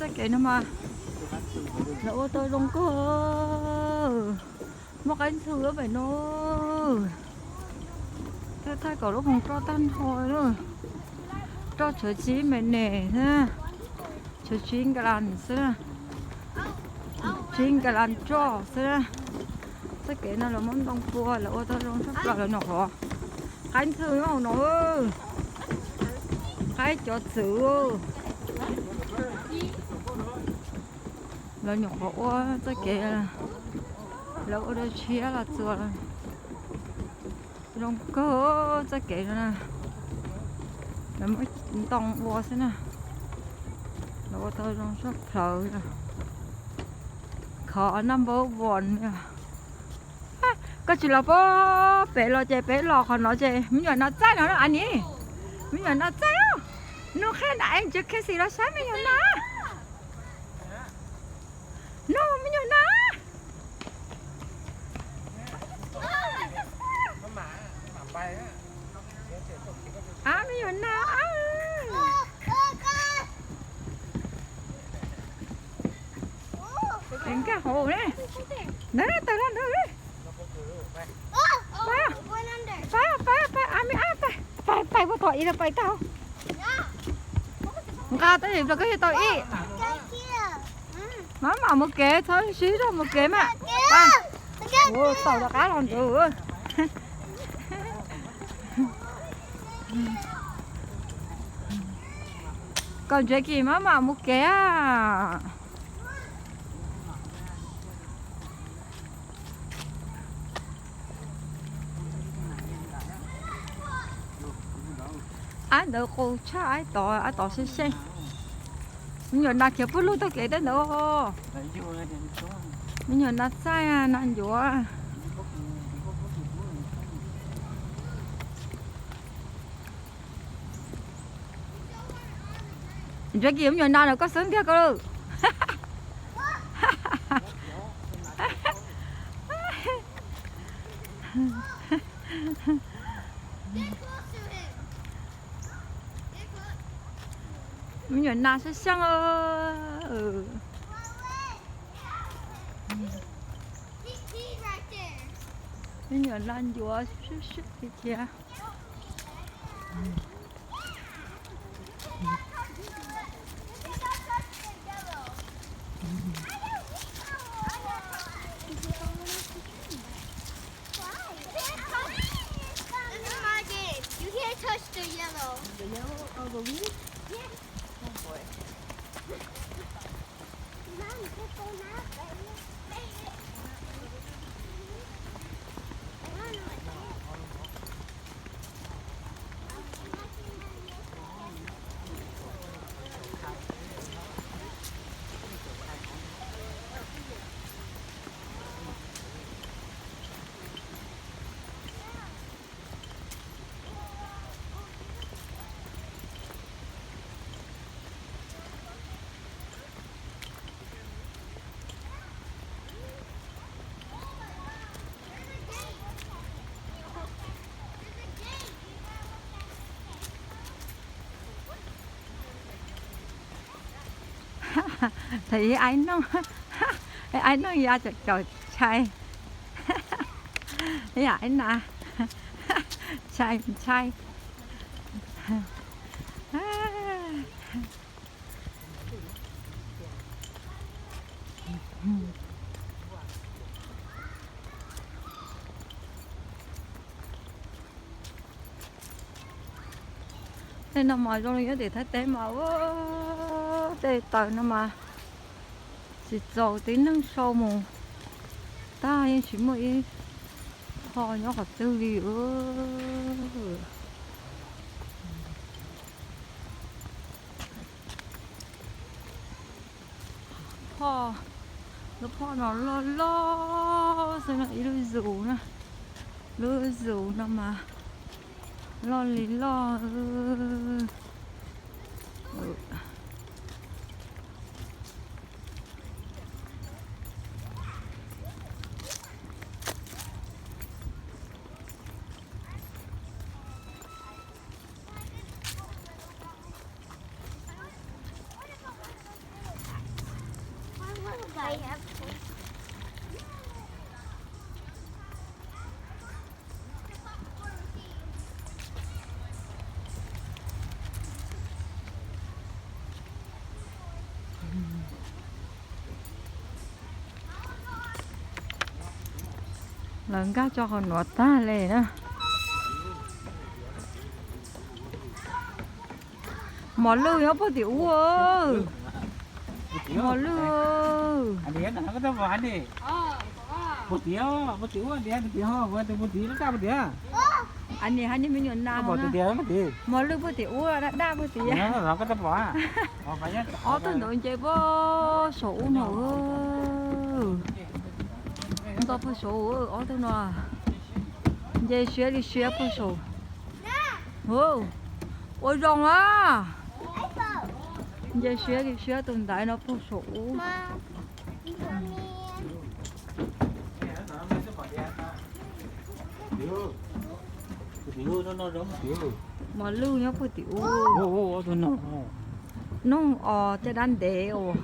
Txoj kev no mas lawv ua tau zoo kawg. Muaj qaib ntxhw lub pem no. Thaij thaij kom lub moos roj tag nrho na. Roj tshuav tsib me nes xwb, tshuav tsib nkas las xwb, tsib nkas las roj xwb. Txoj kev no lawv muab ntoo pua, lawv ua tau zoo tshaj plaws. Lawv nyuam qhuav, qaib ntxhw hauv no, qaib cov txwv. Lawv nyuam qhuav ua txoj kev, lawv ua dua tshiab los txuas zoo kawg. Txoj kev no lawv muab ntoo ua xwb na, lawv ua tau zoo tshaj plaws. Qhov number one. Koj tsis los puag pem los ces peb los qhov no ces me nyuam no txaij no na Anis. Me nyuam no txaij os. Nug qhia na, es tsis khe xis los saib me nyuam no. No me nyuam no. Ab, me nyuam no. Nkag hauv ne. Ntawd, tawm los ntawd. Pab, pab, pab, pab, a me ab, pab, pab, pab puag tom ib los pab tau. Nqa tab sis los koj yuav tau ib. Maj mam mus kev, txhob sib zog mus kev mas. Ua tau rov qab los ntawd. Kom Jackie maj mam mus kev. Ab ntawd qus tshaj, ab tod, ab tod seej seej. Me nyuam nas khiav pug lug taug kev tej ntawd. Me nyuam nas txaij, nas ncuav. Jackie, me nyuam nas no koj xeeb ntiag koj lawm. Me nyuam nas sab xyab. Me nyuam nas ncuav sab sab tiag tiag. This is my game. You can't touch the yellow. The yellow? Oh, the leaf? Yeah. Oh, boy. Thaum ib aib noog, aib noog ya caum caum tshai, ya aib na, tshai tshai. Tej no mas zoo li nyob tim Thaib teb mas ua tej taws no mas tsis txaus tib neeg sau mus tag yeej tsis muaj ib qho nyob qhov twg li. Phoj, lub phoj no loj loj xwb na, ib lub zus na, lub zus no mas loj li loj. Lawv nkag tso qhov nuav tag le na. Mos lwj nyob puag tim ub. Mos lwj. Anis hab niag me nyuam nas. Mos lwj puag tim ub, daj daj puag tim. Ob tug ntawd nce puag saum ub no. Nto puag saum, ob tug no nce siab li siab puag saum. Ua zoo a. Nce siab li siab tus ntaiv no puag saum ub. Mos lwj nyob puag tim ub. Noog os, caj dab ntev os.